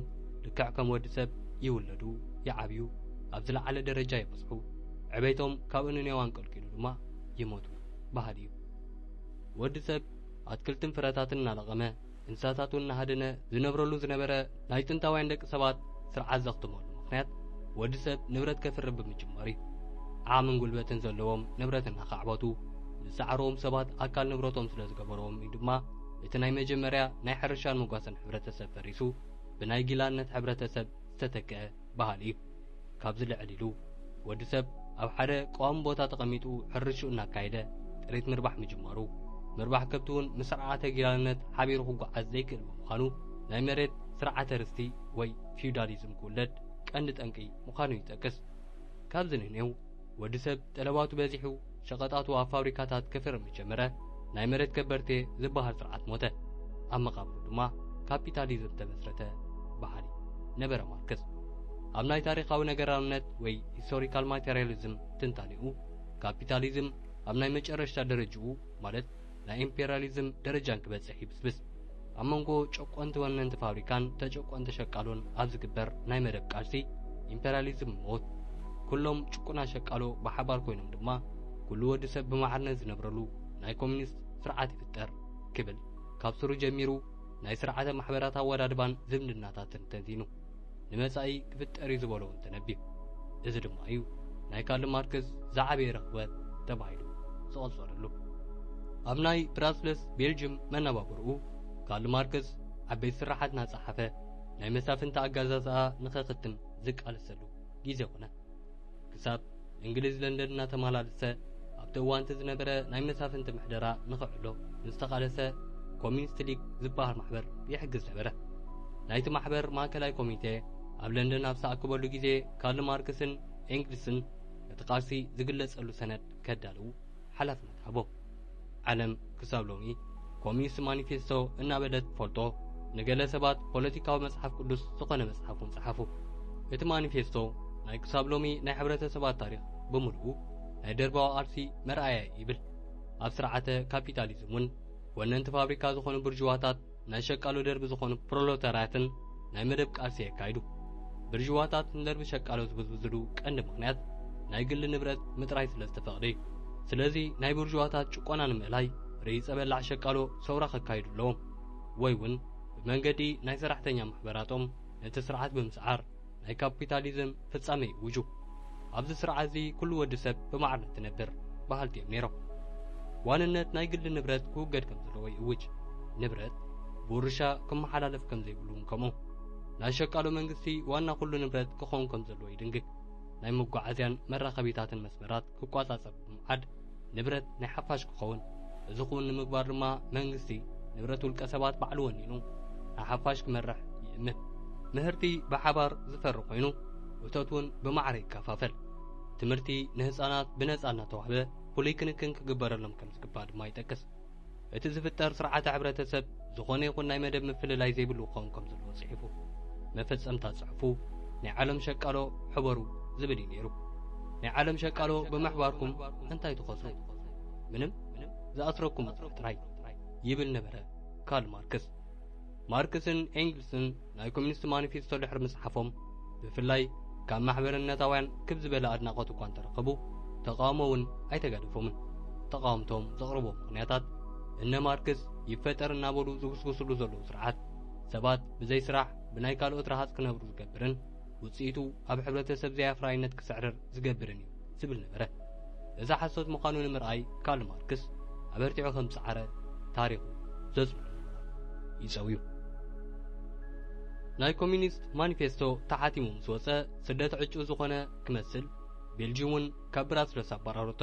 ልክዕ ከም ወዲ ሰብ ይውለዱ፣ ይዓብዩ፣ ኣብ ዝለዓለ ደረጃ ይበጽሑ፣ ዕቤቶም ካብ እንንዮው ኣንቀልቂሉ ድማ ይሞቱ በሃሊ እዩ። ወዲ ሰብ ኣትክልትን ፍረታትን እናለቐመ እንስሳታት እውን እናሃደነ ዝነብረሉ ዝነበረ ናይ ጥንታውያን ደቂ ሰባት ስርዓት ዘኽትመሉ ምኽንያት ወዲ ሰብ ንብረት ከፍሪ ብምጅማሩ እዩ። ዓቕምን ጉልበትን ዘለዎም ንብረት እናኻዕበቱ ዝሰዓርዎም ሰባት ኣካል ንብረቶም ስለ ዝገበርዎም እዩ ድማ እቲ ናይ መጀመርያ ናይ ሕርሻን መጓሰን ሕብረተሰብ ፈሪሱ ብናይ ጊላነት ሕብረተሰብ ዝተተክአ በሃሊ እዩ። ካብዚ ልዕል ኢሉ ወዲ ሰብ ኣብ ሓደ ቀዋሚ ቦታ ተቐሚጡ ሕርሽኡ እናካየደ ጥሪት ምርባሕ ምጅማሩ፣ ምርባሕ ከብቲ እውን ምስ ስርዓተ ጊላነት ሓቢሩ ክጓዓዝ ዘይክእል ብምዃኑ ናይ መሬት ስርዓተ ርስቲ ወይ ፊውዳሊዝም ክውለድ ቀንዲ ጠንቂ ምዃኑ ይጠቅስ። ካብዚ ንኔው ወዲ ሰብ ጠለባቱ በዚሑ ሸቐጣቱ ኣብ ፋብሪካታት ከፍርም ጀመረ። ናይ መሬት ከበርቴ ዝበሃል ስርዓት ሞተ። ኣብ መቓብሩ ድማ ካፒታሊዝም ተመስረተ በሃሊ ነበረ ማርክስ። ኣብ ናይ ታሪኻዊ ነገራውነት ወይ ሂስቶሪካል ማቴሪያሊዝም ትንታኔኡ ካፒታሊዝም ኣብ ናይ መጨረሽታ ደረጅኡ ማለት ናይ ኢምፔሪያሊዝም ደረጃን ክበጽሕ ይብስብስ። ኣብ መንጎ ጨቆንቲ ወነንቲ ፋብሪካን ተጨቆንቲ ሸቃሎን ኣብ ዝግበር ናይ መደብ ቃልሲ ኢምፔሪያሊዝም ሞት። ኩሎም ጭቁና ሸቃሎ ብሓባር ኮይኖም ድማ ኩሉ ወዲ ሰብ ብማዕርነት ዝነብረሉ ናይ ኮሚኒስት ስርዓት ይፍጠር ክብል ካብ ስሩ ጀሚሩ ናይ ስርዓተ ማሕበራት ኣወዳድባን ዝምድናታትን ተንቲኑ ንመጻኢ ክፍጠር እዩ ዝበሎ እውን ተነብዩ። እዚ ድማ እዩ ናይ ካርል ማርክስ ዝዓበየ ረኽበት ተባሂሉ ዝቐጸለሉ። ኣብ ናይ ብራስለስ ቤልጅም መነባብርኡ ካርል ማርክስ ዓበይቲ ስራሓት እናጸሓፈ ናይ መሳፍንቲ ኣጋዛዝኣ ንኸኽትም ዝቃለሰሉ ግዜ ኾነ። ክሳብ እንግሊዝ ለንደን እናተመላለሰ ኣብቲ እዋንቲ ዝነበረ ናይ መሳፍንቲ ምሕደራ ንኽዕሎ ንዝተቓለሰ ኮሚኒስት ሊግ ዝበሃል ማሕበር ይሕግዝ ነበረ። ናይቲ ማሕበር ማእከላይ ኮሚቴ ኣብ ለንደን ኣብ ዝኣከበሉ ግዜ ካርል ማርክስን ኤንግልስን ነቲ ቃልሲ ዝግለጸሉ ሰነድ ከዳልዉ ሓላፍነት ሃቦም። ዓለም ክሳብ ሎሚ ኮሚኒስት ማኒፌስቶ እናበለት ትፈልጦ ንገለ ሰባት ፖለቲካዊ መጽሓፍ ቅዱስ ዝኾነ መጽሓፍ እውን ጸሓፉ። እቲ ማኒፌስቶ ናይ ክሳብ ሎሚ ናይ ሕብረተሰባት ታሪኽ ብምሉኡ ናይ ደርባዊ ቃልሲ መርኣያ እዩ ይብል። ኣብ ስርዓተ ካፒታሊዝም እውን ወነንቲ ፋብሪካ ዝኾኑ ብርጅዋታት ናይ ሸቃሎ ደርቢ ዝኾኑ ፕሮለታርያትን ናይ መደብ ቃልሲ የካይዱ። ብርጅዋታት ንደርቢ ሸቃሎ ዝብዝብዝሉ ቀንዲ ምኽንያት ናይ ግሊ ንብረት ምጥራይ ስለ ዝተፈቕደ እዩ። ስለዚ ናይ ብርጅዋታት ጭቆና ንምእላይ ርሂጸ በላዕ ሸቃሎ ሰውራ ከካይዱ ኣለዎም ወይ እውን ብመንገዲ ናይ ሰራሕተኛ ማሕበራቶም ነቲ ስርዓት ብምስዓር ናይ ካፒታሊዝም ፍጻመ ይእውጁ። ኣብዚ ስርዓት እዚ ኩሉ ወዲ ሰብ ብማዕርነት ትነብር በሃልቲ እዮም ነይሮም። ዋንነት ናይ ግሊ ንብረት ክውገድ ከም ዘለዎ ይእውጅ። ንብረት ብውርሻ ክመሓላለፍ ከም ዘይብሉ እውን ከምኡ። ናይ ሸቃሎ መንግስቲ ዋና ኩሉ ንብረት ክኸውን ከም ዘለዎ ይድንግግ። ናይ መጓዓዝያን መራኸቢታትን መስመራት ክቋጻጸር ብምዓድ ንብረት ናይ ሓፋሽ ክኸውን። እዚ ክውን ንምግባር ድማ መንግስቲ ንብረት ውልቀ ሰባት ባዕሉ ወኒኑ ንሓፋሽ ክመርሕ ይእምት። ምህርቲ ብሓባር ዝፈሪ ኮይኑ እቶት እውን ብማዕረ ይከፋፈል። ትምህርቲ ንህፃናት ብነፃ እናተዋህበ ፍሉይ ክንክን ክግበረሎም ከም ዝግባእ ድማ ይጠቅስ። እቲ ዝፍጠር ስርዓተ ሕብረተሰብ ዝኾነ ይኹን ናይ መደብ ምፍልላይ ዘይብሉ ክኸውን ከም ዘለዎ ጽሒፉ። መፈጸምታ ጽሑፉ ናይ ዓለም ሸቃሎ ሕበሩ ዝብል እዩ ነይሩ። ናይ ዓለም ሸቃሎ ብምሕባርኩም እንታይ ትኸሱ? ምንም፣ ዝኣስረኩም ጥራይ ይብል ነበረ ካርል ማርክስ። ማርክስን ኤንግልስን ናይ ኮሚኒስት ማኒፌስቶ ድሕሪ ምጽሓፎም ብፍላይ ካብ ማሕበርነታውያን ክብ ዝበለ ኣድናቖት እኳ እንተረኸቡ ተቃውሞ እውን ኣይተጋደፎምን። ተቃውምቶም ዘቕርቦ ምኽንያታት እነ ማርክስ ይፈጠር እናበሉ ዝጉስጉስሉ ዘለዉ ስርዓት ሰባት ብዘይ ስራሕ ብናይ ካልኦት ረሃጽ ክነብሩ ዝገብርን ውጽኢቱ ኣብ ሕብረተሰብ ዘይኣፍራይነት ክስዕርር ዝገብርን እዩ ዝብል ነበረ። እዚ ሓሶት ምዃኑ ንምርኣይ ካርል ማርክስ ኣበርቲዑ ከም ዝጸዓረ ታሪኹ ዘጽንዑ ይጸውዩ። ናይ ኮሚኒስት ማኒፌስቶ ተሓቲሙ ምስ ወጸ ስደት ዕጩ ዝኾነ ክመስል ቤልጂም እውን ካብ ብራስለስ ኣባራረቶ።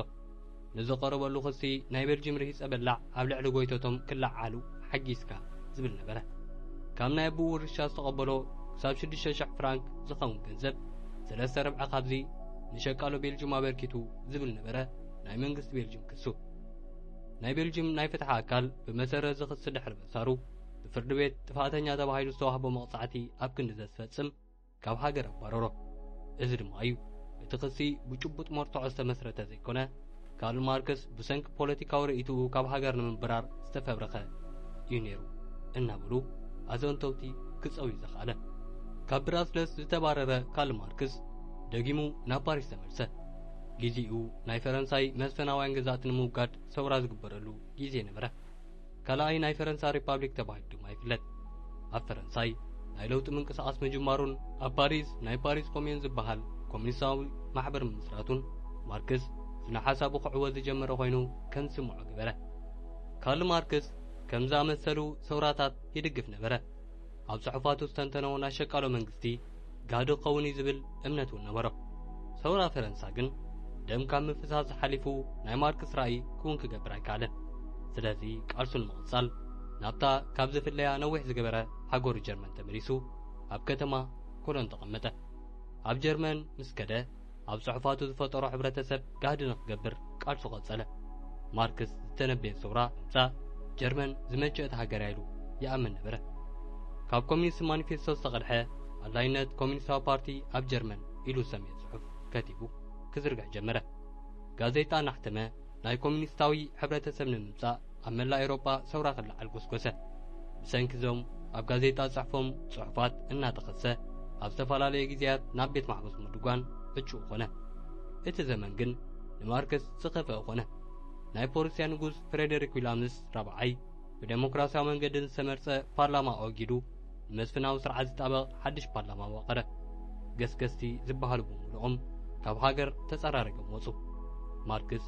ንዝቐረበሉ ክሲ ናይ ቤልጂም ርሂጸ በላዕ ኣብ ልዕሊ ጎይተቶም ክለዓሉ ሓጊዝካ ዝብል ነበረ። ካብ ናይ ኣቦኡ ውርሻ ዝተቐበሎ ክሳብ ሽዱሽተ ሽሕ ፍራንክ ዝኸውን ገንዘብ ሰለስተ ርብዒ ካብዚ ንሸቃሎ ቤልጂም ኣበርኪቱ ዝብል ነበረ ናይ መንግስቲ ቤልጂም ክሱ። ናይ ቤልጂም ናይ ፍትሒ ኣካል ብመሰረት እዚ ክሲ ድሕሪ ምእሳሩ ብፍርዲ ቤት ጥፋተኛ ተባሂሉ ዝተዋህቦ መቕጻዕቲ ኣብ ክንዲ ዘስፈጽም ካብ ሃገር ኣባረሮ። እዚ ድማ እዩ እቲ ክሲ ብጭቡጥ መርትዖ ዝተመስረተ ዘይኮነ ካርል ማርክስ ብሰንኪ ፖለቲካዊ ርእይትኡ ካብ ሃገር ንምብራር ዝተፈብረኸ እዩ ነይሩ እናበሉ ኣዘንተውቲ ክጸውዩ ዘኽኣለ። ካብ ብራስለስ ዝተባረረ ካርል ማርክስ ደጊሙ ናብ ፓሪስ ተመልሰ። ግዜኡ ናይ ፈረንሳይ መስፍናውያን ግዛእቲ ንምውጋድ ሰውራ ዝግበረሉ ግዜ ነበረ። ካልኣይ ናይ ፈረንሳ ሪፓብሊክ ተባሂሉ ድማ ይፍለጥ። ኣብ ፈረንሳይ ናይ ለውጢ ምንቅስቓስ ምጅማሩን ኣብ ፓሪስ ናይ ፓሪስ ኮሚዩን ዝበሃል ኮሚኒስታዊ ማሕበር ምምስራቱን ማርክስ ስነ ሓሳቡ ክዕወት ዝጀመረ ኮይኑ ከም ዝስምዖ ገበረ። ካርል ማርክስ ከም ዝኣመሰሉ ሰውራታት ይድግፍ ነበረ። ኣብ ጽሑፋቱ ዝተንተኖ ናይ ሸቃሎ መንግስቲ ጋህዲ ክኸውን እዩ ዝብል እምነት እውን ነበሮ። ሰውራ ፈረንሳ ግን ደም ካብ ምፍሳስ ሓሊፉ ናይ ማርክስ ራእይ ክውን ክገብር ኣይከኣለን። ስለዚ ቃልሱ ንምቕጻል ናብታ ካብ ዝፍለያ ነዊሕ ዝገበረ ሃገሩ ጀርመን ተመሊሱ ኣብ ከተማ ኮሎን ተቐመጠ። ኣብ ጀርመን ምስ ከደ ኣብ ጽሑፋቱ ዝፈጠሮ ሕብረተሰብ ጋህዲ ንክገብር ቃልሱ ቀጸለ። ማርክስ ዝተነበየ ሰውራ ምምጻእ ጀርመን ዝመቸት ሃገር እያ ኢሉ ይኣምን ነበረ። ካብ ኮሚኒስት ማኒፌስቶ ዝተቐድሐ ኣድላይነት ኮሚኒስታዊ ፓርቲ ኣብ ጀርመን ኢሉ ዝሰምየ ጽሑፍ ከቲቡ ክዝርግሕ ጀመረ። ጋዜጣ እናሕተመ ናይ ኮሚኒስታዊ ሕብረተሰብ ንምምጻእ ኣብ መላእ ኤውሮጳ ሰውራ ክለዓል ጎስጎሰ። ብሰንኪ እዞም ኣብ ጋዜጣ ዝጽሕፎም ጽሑፋት እናተኸሰ ኣብ ዝተፈላለየ ግዜያት ናብ ቤት ማሕቡስ ምድጓን ዕጩ ኮነ። እቲ ዘመን ግን ንማርክስ ዝኸፍአ ኮነ። ናይ ፖሩስያ ንጉስ ፍሬደሪክ ዊላምስ ራብዓይ ብደሞክራሲያዊ መንገዲ ዝተመርጸ ፓርላማ ኣወጊዱ ንመስፍናዊ ስርዓት ዝጣበቕ ሓድሽ ፓርላማ ኣዋቐረ። ገስገስቲ ዝበሃሉ ብምሉኦም ካብ ሃገር ተጸራሪጎም ወጹ። ማርክስ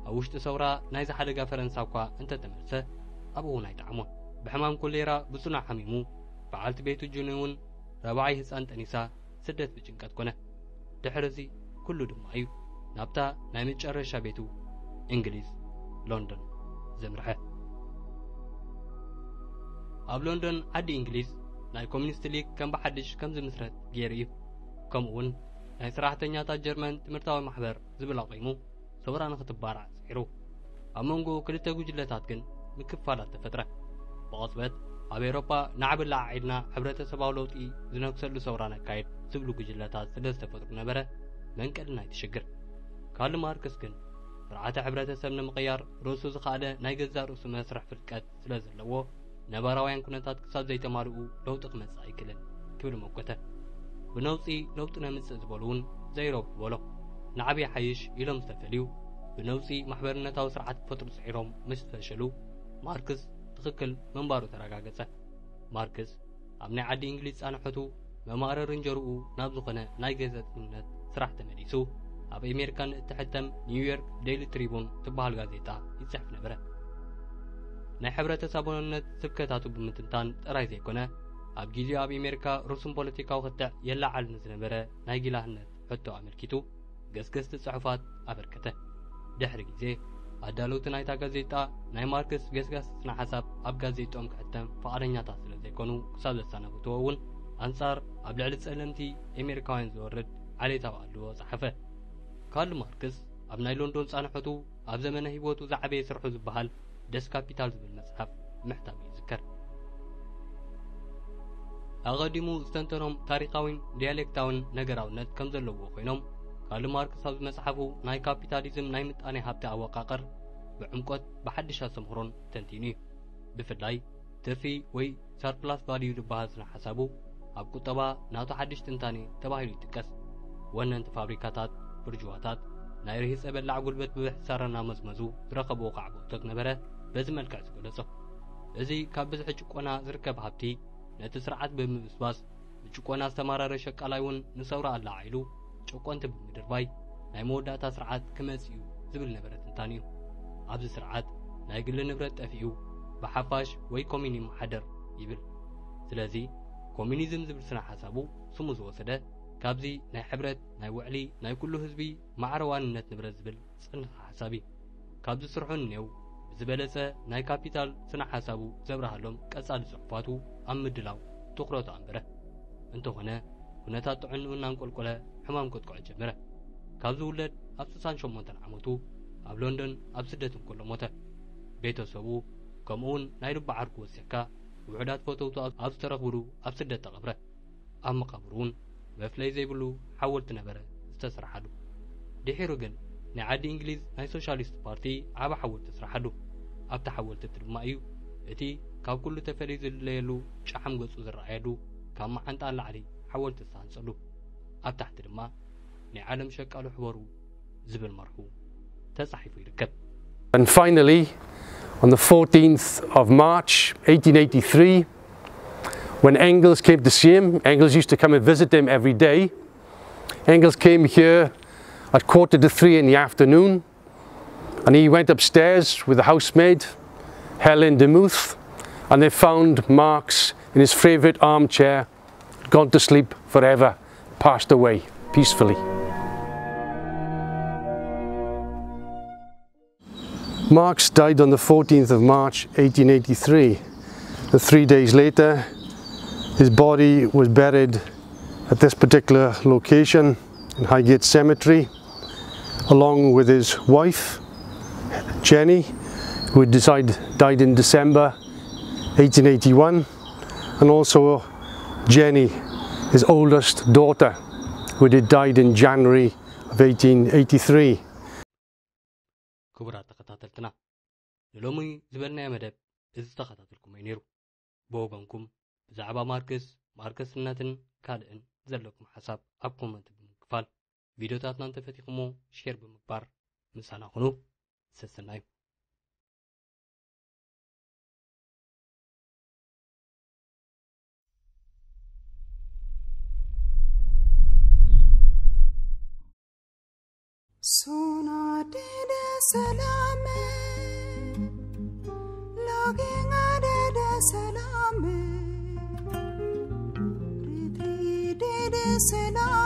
ኣብ ውሽጢ ሰውራ ናይ ዝሓደጋ ፈረንሳ እኳ እንተተመልሰ ኣብኡ እውን ኣይጠዓሞን። ብሕማም ኮሌራ ብጽኑዕ ሓሚሙ። በዓልቲ ቤቱ ጁኒ እውን ራብዓይ ህጻን ጠኒሳ ስደት ብጭንቀት ኮነ። ድሕሪ እዚ ኩሉ ድማ እዩ ናብታ ናይ መጨረሻ ቤቱ እንግሊዝ ሎንዶን ዘምርሐ። ኣብ ሎንዶን ዓዲ እንግሊዝ ናይ ኮሚኒስት ሊግ ከም ብሓድሽ ከም ዝምስረት ገይሩ እዩ። ከምኡ እውን ናይ ሰራሕተኛታት ጀርመን ትምህርታዊ ማሕበር ዝብል ኣቑሙ ሰውራ ንክትባራዕ ጽዒሩ። ኣብ መንጎ ክልተ ጉጅለታት ግን ምክፋላት ተፈጥረ። ብቕጽበት ኣብ ኤውሮጳ ናዕቢ ለዓዒልና ሕብረተሰባዊ ለውጢ ዝነግሰሉ ሰውራ ነካይድ ዝብሉ ጉጅለታት ስለ ዝተፈጥሩ ነበረ መንቀሊ ናይቲ ሽግር። ካርል ማርክስ ግን ስርዓተ ሕብረተሰብ ንምቕያር ርእሱ ዝኸኣለ ናይ ገዛእ ርእሱ መስርሕ ፍልቀት ስለ ዘለዎ ነባራውያን ኩነታት ክሳብ ዘይተማልኡ ለውጢ ክመጽእ ኣይክእልን ክብል መጎተ። ብነውጺ ለውጢ ነምጽእ ዝበሉ እውን ዘይረብሑ በሎ። ናዕቢ ይሓይሽ ኢሎም ዝተፈልዩ ብነውጺ ማሕበርነታዊ ስርዓት ክፈጥሩ ጽዒሮም ምስ ፈሸሉ ማርክስ ትኽክል ምንባሩ ተረጋገጸ። ማርክስ ኣብ ናይ ዓዲ እንግሊዝ ጻንሖቱ መማረሪ እንጀርኡ ናብ ዝኾነ ናይ ጋዜጠኝነት ስራሕ ተመሊሱ ኣብ ኣሜሪካ ንእትሕተም ኒውዮርክ ዴይሊ ትሪቡን ትበሃል ጋዜጣ ይጽሕፍ ነበረ። ናይ ሕብረተሰባውነት ስብከታቱ ብምትንታን ጥራይ ዘይኮነ ኣብ ግዜኡ ኣብ ኣሜሪካ ርሱን ፖለቲካዊ ክትዕ የለዓዕል ንዝነበረ ናይ ጊላህነት ሕቶ ኣመልኪቱ ገስገስቲ ጽሑፋት ኣበርከተ። ድሕሪ ግዜ ኣዳለውቲ ናይታ ጋዜጣ ናይ ማርክስ ገስጋሲ ስነ ሓሳብ ኣብ ጋዜጣኦም ክሕተም ፍቓደኛታት ስለ ዘይኮኑ ክሳብ ዘሰናብትዎ እውን ኣንጻር ኣብ ልዕሊ ጸለምቲ ኣሜሪካውያን ዝወርድ ዓሌታዊ ኣድልዎ ጸሓፈ። ካርል ማርክስ ኣብ ናይ ሎንዶን ጻንሖቱ ኣብ ዘመነ ህይወቱ ዝዓበየ ስርሑ ዝበሃል ደስ ካፒታል ዝብል መጽሓፍ ምሕታሙ ይዝከር። ኣቐዲሙ ዝተንተኖም ታሪኻዊን ዲያሌክታዊን ነገራውነት ከም ዘለውዎ ኮይኖም ካርል ማርክስ ኣብዚ መጽሓፉ ናይ ካፒታሊዝም ናይ ምጣኔ ሃብቲ ኣወቃቕር ብዕምቆት ብሓድሽ ኣስተምህሮን ተንቲኑ እዩ። ብፍላይ ትርፊ ወይ ሰርፕላስ ቫልዩ ዝበሃል ስነ ሓሳቡ ኣብ ቁጠባ ናቱ ሓድሽ ትንታኔ ተባሂሉ ይጥቀስ። ወነንቲ ፋብሪካታት፣ ብርጅዋታት፣ ናይ ርሂጸ በላዕ ጉልበት ብብሕሳር እናመዝመዙ ዝረኸብዎ ካዕቦ እቶት ነበረ በዚ መልክዕ ዝገለጾ። እዚ ካብ ብዝሒ ጭቆና ዝርከብ ሃብቲ ነቲ ስርዓት ብምብስባስ ብጭቆና ዝተማረረ ሸቃላይ እውን ንሰውራ ኣላዓዒሉ ጨቆንቲ ብምድርባይ ናይ መወዳእታ ስርዓት ክመጽእ እዩ ዝብል ነበረ ትንታኔኡ። ኣብዚ ስርዓት ናይ ግሊ ንብረት ጠፊኡ ብሓፋሽ ወይ ኮሚን ይመሓደር ይብል። ስለዚ ኮሚኒዝም ዝብል ስነ ሓሳቡ ስሙ ዝወሰደ ካብዚ ናይ ሕብረት ናይ ውዕሊ ናይ ኩሉ ህዝቢ ማዕረ ዋንነት ንብረት ዝብል ጽንሰ ሓሳብ እዩ። ካብዚ ስርሑ እኔው ብዝበለጸ ናይ ካፒታል ስነ ሓሳቡ ዘብርሃሎም ቀጻሊ ጽሑፋቱ ኣብ ምድላው ትኹረቱ ኣንበረ። እንተኾነ ኩነታት ጥዕንኡ እናንቆልቆለ ሕማም ከጥቅዖ ጀመረ። ካብ ዝውለድ ኣብ ስሳን ሸሞንተን ዓመቱ ኣብ ሎንዶን ኣብ ስደት እንከሎ ሞተ። ቤተሰቡ ከምኡውን ናይ ልቢ ዓርኩ ወሲኽካ ውሑዳት ፈተውቱ ኣብ ዝተረኽብሉ ኣብ ስደት ተቐብረ። ኣብ መቓብሩ እውን መፍለይ ዘይብሉ ሓወልቲ ነበረ ዝተሰርሓሉ። ድሒሩ ግን ናይ ዓዲ እንግሊዝ ናይ ሶሻሊስት ፓርቲ ዓቢ ሓወልቲ ስራሓሉ። ኣብቲ ሓወልቲ እቲ ድማ እዩ እቲ ካብ ኩሉ ተፈልዩ ዝለየሉ ጨሓም ገጹ ዝረኣየሉ ካብ መዓንጣ ንላዕሊ ሓወልቲ ዝተሃንጸሉ። ኣብ ታሕቲ ድማ ናይ ዓለም ሸቃሉ ሕበሩ ዝብል መርሑ ተጻሒፉ ይርከብ። And finally, on the fourteenth of March eighteen eighty-three, when Engels came to see him, Engels used to come and visit him every day. Engels came here at quarter to three in the afternoon, and he went upstairs with the housemaid, Helen de Muth, and they found Marx in his favourite armchair, gone to sleep forever. passed away peacefully. Marks died on the fourteenth of March eighteen eighty-three. And three days later, his body was buried at this particular location in Highgate Cemetery, along with his wife, Jenny, who had decide, died in December eighteen eighty-one, and also Jenny, his oldest daughter, who had died in January of eighteen eighty-three. ክቡራት ተኸታተልትና፣ ንሎሚ ዝበልናዮ መደብ እዚ ተኸታተልኩም እዩ ነይሩ። ብወገንኩም ብዛዕባ ማርክስ፣ ማርከስነትን ካልእን ዘለኩም ሓሳብ ኣብ ኮመንት ብምክፋል፣ ቪድዮታትና እንተፈቲኹሞ ሼር ብምግባር ምሳና ኩኑ። ሰሰናዩ። Sona dede salame, login adede salame, ritri dede salame.